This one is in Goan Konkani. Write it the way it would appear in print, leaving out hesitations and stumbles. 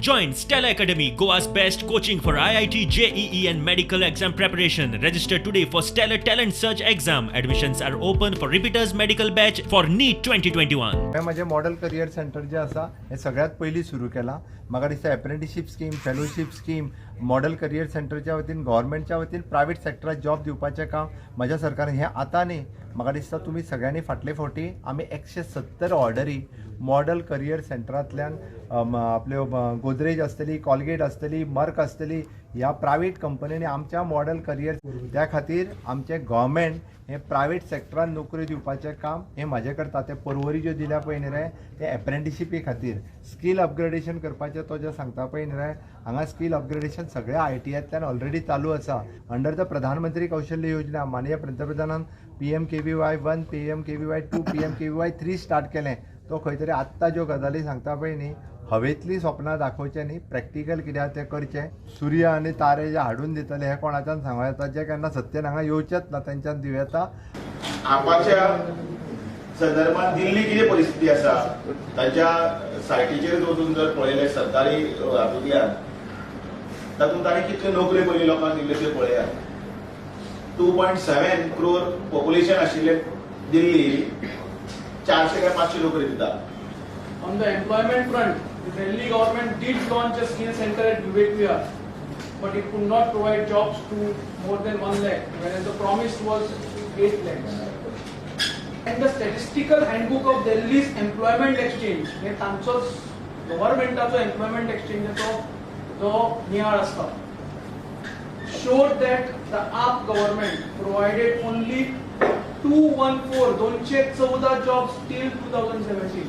Join Stellar Academy, Goa's best coaching for IIT, JEE, and medical exam preparation. Register today for Stellar Talent Search exam. Admissions are open for repeaters medical batch for NEET 2021. हांवें म्हजें मॉडल करियर सेंटर जें आसा हें सगळ्यांत पयलीं सुरू केलां. म्हाका दिसता apprenticeship scheme, fellowship scheme, model career सेंटरच्या वतीन, गव्हर्मेंटच्या वतीन प्रायवेट सेक्टराक जॉब दिवपाचें काम म्हज्या सरकारान हें आतां न्ही. म्हाका दिसता तुमी सगळ्यांनी फाटले फावटी आमी 170 ऑर्डरी मॉडल करियर सेंटरांतल्यान आपल्यो गोदरेज आसतली, कॉलगेट आसतली, मर्क आसतली, ह्या प्रायवेट कंपन्यांनी आमच्या मॉडल करियर. त्या खातीर आमचें गव्हर्मेंट हें प्रायवेट सेक्टरान नोकऱ्यो दिवपाचें काम हें म्हाजें करता. तें परवरी ज्यो दिल्या पळय न्ही रे, तें एप्रेंटिशिपी खातीर स्कील अपग्रेडेशन करपाचें तो जें सांगता पळय न्ही रे, हांगा स्कील अपग्रेडेशन सगळ्या आयटीआयंतल्यान ऑलरेडी चालू आसा अंडर the प्रधानमंत्री कौशल्य योजना. माननीय पंतप्रधानान PMKVY 1, PMKVY 2, PMKVY 3 start केलें. तो खंय तरी आत्तां ज्यो गजाली सांगता पळय न्ही, हवेंतलीं सपनां दाखोवचें न्ही, प्रॅक्टिकल कितें आहा तें करचें. सूर्य आनी तारे जे हाडून दितले हें कोणाच्यान सांगूं येता? जे केन्ना सत्तेन हांगा येवचेच ना तेंच्यान दिवं येता? आपाच्या संदर्भात दिल्ली कितें परिस्थिती आसा, तांच्या सायटीचेर वचून जर पळयलें सरकारी हातूंतल्यान, तातूंत तांणी कितल्यो नोकऱ्यो पयलीं लोकांक दिल्ल्यो त्यो पळयात. 2.7 crore population आशिल्ले दिल्ली 400 काय 500 नोकरी दिता. On the employment front, the Delhi government did launch a skill center at Vivek Vihar, but it could not provide jobs to more than 1 lakh, whereas the promise was 8 lakhs. And the statistical handbook of Delhi's employment exchange, हे तांचोच गव्हर्मेंटाचो एम्प्लॉयमेंट एक्सचेंजाचो जो नियाळ आसता, showed that the AAP government provided only 214, 214 jobs till 2017.